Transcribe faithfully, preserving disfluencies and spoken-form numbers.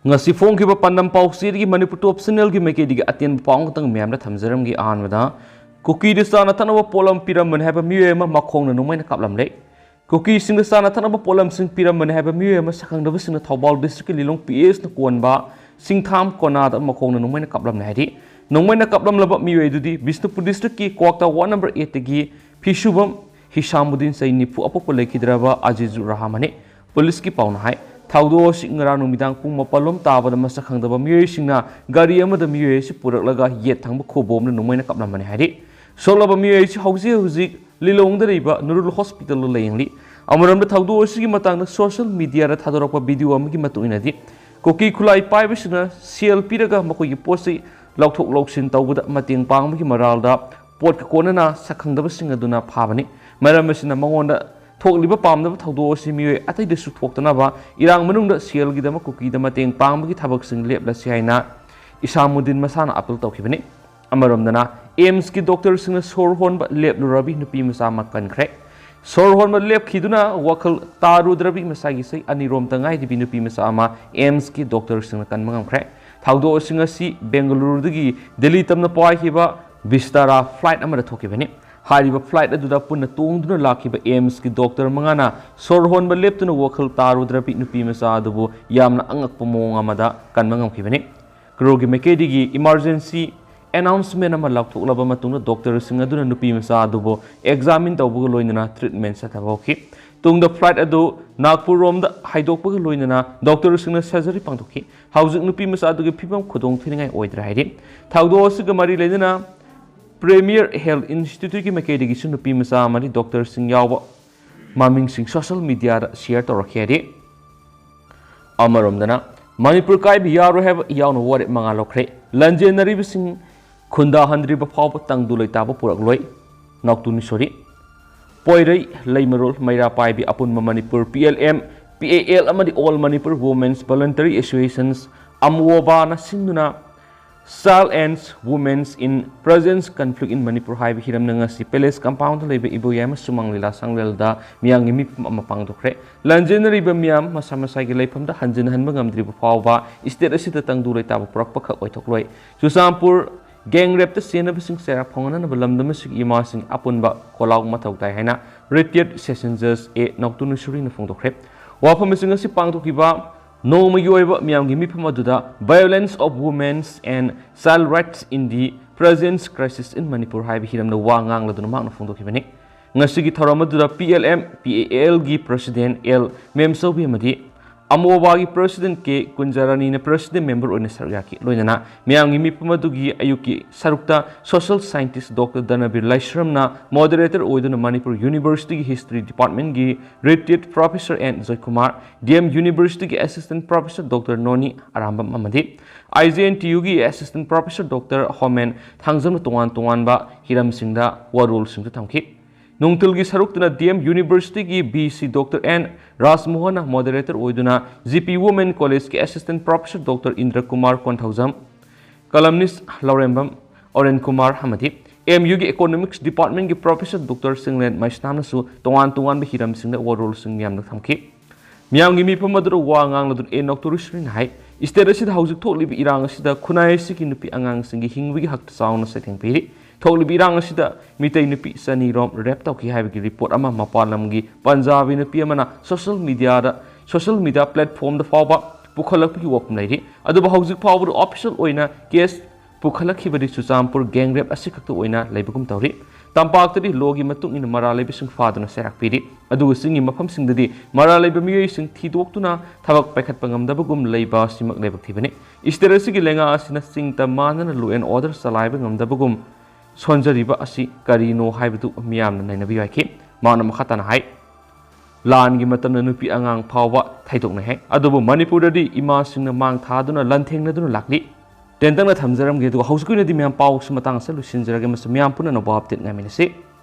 ꯉꯁꯤ ꯐꯣꯡꯈꯤꯕ ꯄꯥꯟꯗꯝ ꯄꯥꯎꯆꯦꯗꯒꯤ ꯃꯅꯤꯄꯨꯔ ꯇꯣꯞ ꯆꯦꯅꯦꯜꯒꯤ ꯃꯥꯏꯀꯩꯗꯒꯤ ꯑꯇꯦꯟꯕ ꯄꯥꯎ ꯑꯃꯈꯛꯇꯪ ꯃꯌꯥꯝꯗ ꯊꯝꯖꯔꯝꯒꯦ꯫ ꯑꯍꯥꯟꯕꯗ, ꯀꯨꯀꯤꯗ ꯆꯥꯅ ꯊꯛꯅꯕ ꯄꯣꯠꯂꯝ ꯄꯤꯔꯝꯕꯅꯤ ꯍꯥꯏꯕ ꯃꯤꯑꯣꯏ ꯑꯃ ꯃꯈꯣꯡꯅ ꯅꯣꯡꯃꯩꯅ ꯀꯥꯞꯂꯝꯂꯦ꯫ ꯀꯨꯀꯤꯁꯤꯡꯗ ꯆꯥꯅ ꯊꯛꯅꯕ ꯄꯣꯠꯂꯝꯁꯤꯡ ꯄꯤꯔꯝꯕꯅꯤ ꯍꯥꯏꯕ ꯃꯤꯑꯣꯏ ꯑꯃ ꯁꯛꯈꯪꯗꯕꯁꯤꯡꯅ ꯊꯧꯕꯥꯜ ꯗꯤꯁꯇ꯭ꯔꯤꯛꯀꯤ ꯂꯤꯂꯣꯡ ꯄꯤ ꯑꯦꯁꯅ ꯀꯣꯟꯕ ꯁꯤꯡꯊꯥꯝ ꯀꯣꯅꯥꯗ ꯃꯈꯣꯡꯅ ꯅꯣꯡꯃꯩꯅ ꯀꯥꯞꯂꯝꯂꯦ ꯍꯥꯏꯔꯤ꯫ ꯅꯣꯡꯃꯩꯅ ꯀꯥꯞꯂꯝꯂꯕ ꯃꯤꯑꯣꯏ ꯑꯗꯨꯗꯤ ꯕꯤꯁꯅꯨꯄꯨꯔ ꯗꯤꯁꯇ꯭ꯔꯤꯛꯀꯤ ꯀ꯭ꯋꯥꯛꯇꯥ ꯋꯥꯔꯗ ꯅꯝꯕꯔ ꯑꯩꯠꯇꯒꯤ ꯐꯤꯁꯨꯕꯝ ꯍꯤꯁꯥꯃꯨꯗꯤꯟ, ꯆꯍꯤ ꯅꯤꯐꯨ, ꯑꯄꯣꯛꯄ ꯂꯩꯈꯤꯗ꯭ꯔꯕ ꯑꯖꯤꯖꯨꯔ ꯔꯍꯥꯃꯟꯅꯤ꯫ ꯄꯨꯂꯤꯁꯀꯤ ꯄꯥꯎꯅ ꯍꯥꯏ, ꯊꯧꯗꯣꯛ ꯑꯁꯤ ꯉꯔꯥꯡ ꯅꯨꯃꯤꯗꯥꯡ ꯄꯨꯡ ꯃꯥꯄꯜ ꯂꯣꯝ ꯇꯥꯕꯗ ꯃꯁꯛ ꯈꯪꯗꯕ ꯃꯤꯑꯣꯏꯁꯤꯡꯅ ꯒꯥꯔꯤ ꯑꯃꯗ ꯃꯤꯑꯣꯏ ꯑꯁꯤ ꯄꯨꯔꯛꯂꯒ ꯌꯦꯠ ꯊꯪꯕ ꯈꯨꯕꯣꯝꯗ ꯅꯣꯡꯃꯩꯅ ꯀꯥꯞꯂꯝꯕꯅꯤ ꯍꯥꯏꯔꯤ꯫ ꯁꯣꯛꯂꯕ ꯃꯤꯑꯣꯏ ꯑꯁꯤ ꯍꯧꯖꯤꯛ ꯍꯧꯖꯤꯛ ꯂꯤꯂꯣꯡꯗ ꯂꯩꯕ ꯅꯨꯔꯨꯜ ꯍꯣꯁꯄꯤꯇꯥꯜꯗ ꯂꯥꯌꯦꯡꯂꯤ꯫ ꯑꯃꯔꯣꯝꯗ, ꯊꯧꯗꯣꯛ ꯑꯁꯤꯒꯤ ꯃꯇꯥꯡꯗ ꯁꯣꯁꯤꯌꯦꯜ ꯃꯤꯗꯤꯌꯥꯗ ꯊꯥꯗꯣꯔꯛꯄ ꯚꯤꯗꯤꯑꯣ ꯑꯃꯒꯤ ꯃꯇꯨꯡ ꯏꯟꯅꯗꯤ, ꯀꯨꯀꯤ ꯈꯨꯠꯂꯥꯏ ꯄꯥꯏꯕꯁꯤꯡꯅ ꯁꯦꯜ ꯄꯤꯔꯒ ꯃꯈꯣꯏꯒꯤ ꯄꯣꯠ ꯆꯩ ꯂꯧꯊꯣꯛ ꯂꯧꯁꯤꯟ ꯇꯧꯕꯗ ꯃꯇꯦꯡ ꯄꯥꯡꯕꯒꯤ ꯃꯔꯥꯜꯗ ꯄꯣꯠꯀ ꯀꯣꯟꯅꯅ ꯁꯛꯈꯪꯗꯕꯁꯤꯡ ꯑꯗꯨꯅ ꯐꯥꯕꯅꯤ꯫ ꯃꯔꯝ ꯑꯁꯤꯅ, ꯃꯉꯣꯟꯗ ꯊꯣꯛꯂꯤꯕ ꯄꯥꯝꯗꯕ ꯊꯧꯗꯣꯛ ꯑꯁꯤ ꯃꯤꯑꯣꯏ ꯑꯇꯩꯗꯁꯨ ꯊꯣꯛꯇꯅꯕ ꯏꯔꯥꯡ ꯃꯅꯨꯡꯗ ꯁꯦꯜꯒꯤꯗꯃꯛ ꯀꯨꯀꯤꯗ ꯃꯇꯦꯡ ꯄꯥꯡꯕꯒꯤ ꯊꯕꯛꯁꯤꯡ ꯂꯦꯞꯂꯁꯤ ꯍꯥꯏꯅ ꯏꯁꯥꯃꯨꯗꯤꯟ ꯃꯁꯥꯅ ꯑꯄꯤꯜ ꯇꯧꯈꯤꯕꯅꯤ꯫ ꯑꯃꯔꯣꯝꯗꯅ, ꯑꯦꯝꯁꯀꯤ ꯗꯣꯛꯇꯔꯁꯤꯡꯅ ꯁꯣꯔ ꯍꯣꯟꯕ ꯂꯦꯞꯂꯨꯔꯕꯤ ꯅꯨꯄꯤ ꯃꯆꯥ ꯑꯃ ꯀꯟꯈ꯭ꯔꯦ꯫ ꯁꯣꯔ ꯍꯣꯟꯕ ꯂꯦꯞꯈꯤꯗꯨꯅ ꯋꯥꯈꯜ ꯇꯥꯔꯨꯗ꯭ꯔꯕꯤ ꯃꯁꯥꯒꯤ ꯆꯍꯤ ꯑꯅꯤꯔꯣꯝꯇ ꯉꯥꯏꯔꯤꯕꯤ ꯅꯨꯄꯤ ꯃꯆꯥ ꯑꯃ ꯑꯦꯝꯁꯀꯤ ꯗꯣꯛꯇꯔꯁꯤꯡꯅ ꯀꯟꯕ ꯉꯝꯈ꯭ꯔꯦ꯫ ꯊꯧꯗꯣꯛꯁꯤꯡ ꯑꯁꯤ ꯕꯦꯡꯒꯂꯨꯔꯨꯗꯒꯤ ꯗꯦꯜꯂꯤ ꯇꯝꯅ ꯄꯥꯏꯈꯤꯕ ꯚꯤꯁꯇꯥꯔꯥ ꯐ꯭ꯂꯥꯏꯠ ꯑꯃꯗ ꯊꯣꯛꯈꯤꯕꯅꯤ꯫ ꯍꯥꯏꯔꯤꯕ ꯐ꯭ꯂꯥꯏꯠ ꯑꯗꯨꯗ ꯄꯨꯟꯅ ꯇꯣꯡꯗꯨꯅ ꯂꯥꯛꯈꯤꯕ ꯑꯦꯝꯁꯀꯤ ꯗꯣꯛꯇꯔ ꯃꯉꯥꯅ ꯁꯣꯔ ꯍꯣꯟꯕ ꯂꯦꯞꯇꯨꯅ ꯋꯥꯈꯜ ꯇꯥꯔꯨꯗ꯭ꯔꯕꯤ ꯅꯨꯄꯤ ꯃꯆꯥ ꯑꯗꯨꯕꯨ ꯌꯥꯝꯅ ꯑꯉꯛꯄ ꯃꯑꯣꯡ ꯑꯃꯗ ꯀꯟꯕ ꯉꯝꯈꯤꯕꯅꯤ꯫ ꯀ꯭ꯔꯣꯒꯤ ꯃꯥꯏꯀꯩꯗꯒꯤ ꯏꯃꯥꯔꯖꯦꯟꯁꯤ ꯑꯦꯅꯥꯎꯟꯁꯃꯦꯟ ꯑꯃ ꯂꯥꯎꯊꯣꯛꯂꯕ ꯃꯇꯨꯡꯗ ꯗꯣꯛꯇꯔꯁꯤꯡ ꯑꯗꯨꯅ ꯅꯨꯄꯤ ꯃꯆꯥ ꯑꯗꯨꯕꯨ ꯑꯦꯛꯖꯥꯃꯤꯟ ꯇꯧꯕꯒ ꯂꯣꯏꯅꯅ ꯇ꯭ꯔꯤꯠꯃꯦꯟ ꯆꯠꯊꯕ ꯍꯧꯈꯤ꯫ ꯇꯨꯡꯗ ꯐ꯭ꯂꯥꯏꯠ ꯑꯗꯨ ꯅꯥꯒꯄꯨꯔ ꯔꯣꯝꯗ ꯍꯥꯏꯗꯣꯛꯄꯒ ꯂꯣꯏꯅꯅ ꯗꯣꯛꯇꯔꯁꯤꯡꯅ ꯁꯔꯖꯔꯤ ꯄꯥꯡꯊꯣꯛꯈꯤ꯫ ꯍꯧꯖꯤꯛ ꯅꯨꯄꯤ ꯃꯆꯥ ꯑꯗꯨꯒꯤ ꯐꯤꯕꯝ ꯈꯨꯗꯣꯡ ꯊꯤꯅꯤꯡꯉꯥꯏ ꯑꯣꯏꯗ꯭ꯔꯦ ꯍꯥꯏꯔꯤ꯫ ꯊꯧꯗꯣꯛ ꯑꯁꯤꯒ ꯃꯔꯤ ꯂꯩꯅꯅ ꯄ꯭ꯔꯤꯃꯤꯌꯔ ꯍꯦꯜꯊ ꯏꯟꯁꯇꯤꯇ꯭ꯌꯨꯠꯀꯤ ꯃꯥꯏꯀꯩꯗꯒꯤꯁꯨ ꯅꯨꯄꯤ ꯃꯆꯥ ꯑꯃꯗꯤ ꯗꯣꯛꯇꯔꯁꯤꯡ ꯌꯥꯎꯕ ꯃꯃꯤꯡꯁꯤꯡ ꯁꯣꯁꯤꯌꯦꯜ ꯃꯤꯗꯤꯌꯥꯗ ꯁꯤꯌꯔ ꯇꯧꯔꯛꯈꯤ ꯍꯥꯏꯔꯤ꯫ ꯑꯃꯔꯣꯝꯗꯅ, ꯃꯅꯤꯄꯨꯔ ꯀꯥꯏꯕ ꯌꯥꯔꯣꯏ ꯍꯥꯏꯕ ꯌꯥꯎꯅ ꯋꯥꯔꯦꯞ ꯃꯉꯥ ꯂꯧꯈ꯭ꯔꯦ꯫ ꯂꯥꯟꯖꯦꯟꯅꯔꯤꯕꯁꯤꯡ ꯈꯨꯟꯗꯥꯍꯟꯗ꯭ꯔꯤꯕ ꯐꯥꯎꯕ ꯇꯪꯗꯨ ꯂꯩꯇꯥꯕ ꯄꯨꯔꯛꯂꯣꯏ꯫ ꯅꯥꯎꯇꯨ ꯅꯤꯁꯣꯔꯤ꯫ ꯄꯣꯏꯔꯩ, ꯂꯩꯃꯔꯣꯜ, ꯃꯩꯔꯥ ꯄꯥꯏꯕꯤ ꯑꯄꯨꯟꯕ Manipur P L M, P A L ꯑꯃꯗꯤ ꯑꯣꯜ ꯃꯅꯤꯄꯨꯔ ꯋꯨꯃꯦꯟꯁ ꯚꯣꯂꯨꯟꯇꯔꯤ ꯑꯦꯁꯣꯁꯤꯌꯦꯁꯟꯁ, ꯑꯃꯋꯣꯕꯥꯅ ꯁꯤꯟꯗꯨꯅ Child and Women's in Present Conflict in Manipur ꯍꯥꯏꯕ ꯍꯤꯔꯝꯅ ꯉꯁꯤ Palace Compound ꯗ ꯂꯩꯕ ꯏꯕꯣꯌꯥꯏꯃ ꯁꯨꯃꯥꯡ ꯂꯤꯂꯥ ꯁꯪꯂꯦꯜꯗ ꯃꯤꯌꯥꯝꯒꯤ ꯃꯤꯐꯝ ꯑꯃ ꯄꯥꯡꯊꯣꯛꯈ꯭ꯔꯦ꯫ ꯂꯥꯟꯖꯦꯟꯅꯔꯤꯕ ꯃꯤꯌꯥꯝ ꯃꯁꯥ ꯃꯁꯥꯒꯤ ꯂꯩꯐꯝꯗ ꯍꯟꯖꯤꯟ ꯍꯟꯕ ꯉꯝꯗ꯭ꯔꯤꯕ ꯐꯥꯎꯕ state ꯑꯁꯤꯗ ꯇꯪꯗꯨ ꯂꯩꯇꯥꯕ ꯄꯨꯔꯛꯄꯈꯛ ꯑꯣꯏꯊꯣꯛꯂꯣꯏ꯫ ꯆꯨꯔꯆꯥꯟꯄꯨꯔ gang rape ꯇ ꯆꯦꯟꯅꯕꯁꯤꯡ ꯆꯩꯔꯥꯛ ꯐꯪꯍꯟꯅꯕ ꯂꯝꯗꯝ ꯑꯁꯤꯒꯤ ꯏꯃꯥꯁꯤꯡ ꯑꯄꯨꯟꯕ ꯈꯣꯜꯂꯥꯎ ꯃꯊꯧ ꯇꯥꯏ ꯍꯥꯏꯅ Retired Session Judge ꯑꯦ ꯅꯧꯇꯨꯅꯨꯁꯨꯔꯤꯅ ꯐꯣꯡꯗꯣꯛꯈ꯭ꯔꯦ꯫ ꯋꯥꯐꯝꯁꯤꯡ ꯑꯁꯤ ꯄꯥꯡꯊꯣꯛꯈꯤꯕ ꯅꯣꯡꯃꯒꯤ ꯑꯣꯏꯕ ꯃꯤꯌꯥꯝꯒꯤ ꯃꯤꯐꯝ ꯑꯗꯨꯗ Violence of Women and Child Rights in the Present Crisis in Manipur ꯍꯥꯏꯕ ꯍꯤꯔꯝꯗ ꯋꯥ ꯉꯥꯡꯂꯗꯨꯅ ꯃꯍꯥꯛꯅ ꯐꯣꯡꯗꯣꯛꯈꯤꯕꯅꯤ꯫ ꯉꯁꯤꯒꯤ ꯊꯧꯔꯝ ꯑꯗꯨꯗ P L M P A L ꯒꯤ President ꯑꯦꯜ ꯃꯦꯝꯆꯧꯕꯤ ꯑꯃꯗꯤ ꯑꯃꯣꯕꯥꯒꯤ President ꯀꯦ ꯀꯨꯟꯖꯥꯔꯥꯅꯤꯅ President Member ꯑꯣꯏꯅ ꯁꯔꯨꯛ ꯌꯥꯈꯤ꯫ ꯂꯣꯏꯅꯅ ꯃꯤꯌꯥꯝꯒꯤ ꯃꯤꯐꯝ ꯑꯗꯨꯒꯤ ꯑꯌꯨꯛꯀꯤ ꯁꯔꯨꯛꯇ Social Scientist Doctor ꯙꯅꯕꯤꯔ ꯂꯥꯏꯁ꯭ꯔꯝꯅ Moderator ꯑꯣꯏꯗꯨꯅ Manipur University ꯒꯤ History Department ꯒꯤ Retired Professor N Joykumar, D M University ꯒꯤ Assistant Professor Doctor ꯅꯣꯅꯤ ꯑꯔꯥꯝꯕꯝ ꯑꯃꯗꯤ I G N T U ꯒꯤ Assistant Professor Doctor ꯍꯣꯃꯦꯟ ꯊꯥꯡꯖꯝꯅ ꯇꯣꯉꯥꯟ ꯇꯣꯉꯥꯟꯕ ꯍꯤꯔꯝꯁꯤꯡꯗ ꯋꯥꯔꯣꯜꯁꯤꯡꯁꯨ ꯊꯝꯈꯤ꯫ ꯅꯨꯡꯊꯤꯜꯒꯤ ꯁꯔꯨꯛꯇꯅ D M University ꯒꯤ V C Doctor ꯑꯦꯟ ꯔꯥꯖꯃꯣꯍꯟꯅ Moderator ꯑꯣꯏꯗꯨꯅ G P Women College ꯀꯤ Assistant Professor Doctor Indra Kumar Konthoujam, Columnist Lourembam Oren Kumar ꯑꯃꯗꯤ M U ꯒꯤ Economics Department ꯒꯤ Professor Doctor ꯁꯤꯡꯂꯦꯟ ꯃꯩꯁꯅꯥꯝꯅꯁꯨ ꯇꯣꯉꯥꯟ ꯇꯣꯉꯥꯟꯕ ꯍꯤꯔꯝꯁꯤꯡꯗ ꯋꯥꯔꯣꯜꯁꯤꯡ ꯃꯤꯌꯥꯝꯗ ꯊꯝꯈꯤ꯫ ꯃꯤꯌꯥꯝꯒꯤ ꯃꯤꯐꯝ ꯑꯗꯨꯗ ꯋꯥ ꯉꯥꯡꯂꯗꯨꯅ ꯑꯦ ꯅꯧꯇꯨꯔꯤꯁ꯭ꯔꯤꯅ ꯍꯥꯏ, state ꯑꯁꯤꯗ ꯍꯧꯖꯤꯛ ꯊꯣꯛꯂꯤꯕ ꯏꯔꯥꯡ ꯑꯁꯤꯗ ꯈꯨꯟꯅꯥꯏ ꯑꯁꯤꯒꯤ ꯅꯨꯄꯤ ꯑꯉꯥꯡꯁꯤꯡꯒꯤ ꯍꯤꯡꯕꯒꯤ ꯍꯛꯇ ꯆꯥꯎꯅ ꯆꯩꯊꯦꯡ ꯄꯤꯔꯤ꯫ ꯊꯣꯛꯂꯤꯕ ꯏꯔꯥꯡ ꯑꯁꯤꯗ ꯃꯤꯇꯩ ꯅꯨꯄꯤ ꯆꯅꯤ ꯔꯣꯝ rape ꯇꯧꯈꯤ ꯍꯥꯏꯕꯒꯤ report ꯑꯃ ꯃꯄꯥꯟ ꯂꯝꯒꯤ ꯄꯟꯖꯥꯕꯤ ꯅꯨꯄꯤ ꯑꯃꯅ social media ꯗ, social media platform ꯗ ꯐꯥꯎꯕ ꯄꯨꯈꯠꯂꯛꯄꯒꯤ ꯋꯥꯐꯝ ꯂꯩꯔꯤ꯫ ꯑꯗꯨꯕꯨ ꯍꯧꯖꯤꯛ ꯐꯥꯎꯕꯗ official ꯑꯣꯏꯅ case ꯄꯨꯈꯠꯂꯛꯈꯤꯕꯗꯤ ꯆꯨꯔꯆꯥꯟꯄꯨꯔ gang rape ꯑꯁꯤꯈꯛꯇ ꯑꯣꯏꯅ ꯂꯩꯕꯒꯨꯝ ꯇꯧꯔꯤ꯫ ꯇꯝꯄꯥꯛꯇꯗꯤ law ꯒꯤ ꯃꯇꯨꯡ ꯏꯟꯅ ꯃꯔꯥꯜ ꯂꯩꯕꯁꯤꯡ ꯐꯥꯗꯨꯅ ꯆꯩꯔꯥꯛ ꯄꯤꯔꯤ꯫ ꯑꯗꯨꯒ ꯆꯤꯡꯒꯤ ꯃꯐꯝꯁꯤꯡꯗꯗꯤ ꯃꯔꯥꯜ ꯂꯩꯕ ꯃꯤꯑꯣꯏꯁꯤꯡ ꯊꯤꯗꯣꯛꯇꯨꯅ ꯊꯕꯛ ꯄꯥꯏꯈꯠꯄ ꯉꯝꯗꯕꯒꯨꯝ ꯂꯩꯕ ꯑꯁꯤꯃꯛ ꯂꯥꯏꯕꯛ ꯊꯤꯕꯅꯤ꯫ State ꯑꯁꯤꯒꯤ ꯂꯩꯉꯥꯛ ꯑꯁꯤꯅ ꯆꯤꯡ ꯇꯝ ꯃꯥꯟꯅꯅ law and order ꯆꯂꯥꯏꯕ ꯉꯝꯗꯕꯒꯨꯝ ꯁꯣꯟꯖꯔꯤꯕ ꯑꯁꯤ ꯀꯔꯤꯅꯣ ꯍꯥꯏꯕꯗꯨ ꯃꯤꯌꯥꯝꯅ ꯅꯩꯅꯕ ꯌꯥꯏꯈꯤ꯫ ꯃꯍꯥꯛꯅ ꯃꯈꯥ ꯇꯥꯅ ꯍꯥꯏ, ꯂꯥꯟꯒꯤ ꯃꯇꯝꯗ ꯅꯨꯄꯤ ꯑꯉꯥꯡ ꯐꯥꯎꯕ ꯊꯩꯗꯣꯛꯅꯩ ꯍꯥꯏ꯫ ꯑꯗꯨꯕꯨ ꯃꯅꯤꯄꯨꯔꯗꯗꯤ ꯏꯃꯥꯁꯤꯡꯅ ꯃꯥꯡ ꯊꯥꯗꯨꯅ ꯂꯥꯟꯊꯦꯡꯅꯗꯨꯅ ꯂꯥꯛꯂꯤ꯫ ꯇꯦꯟꯇꯛꯅ ꯊꯝꯖꯔꯝꯒꯦ, ꯑꯗꯨꯒ ꯍꯧꯖꯤꯛꯀꯤ ꯑꯣꯏꯅꯗꯤ ꯃꯌꯥꯝ ꯄꯥꯎꯁꯤ ꯃꯇꯥꯡ ꯑꯁꯤꯗ ꯂꯣꯏꯁꯤꯟꯖꯔꯒꯦ꯫ ꯃꯁꯤ ꯃꯌꯥꯝ ꯄꯨꯟꯅ ꯑꯅꯧꯕ update ꯉꯥꯏꯃꯤꯟꯅꯁꯤ꯫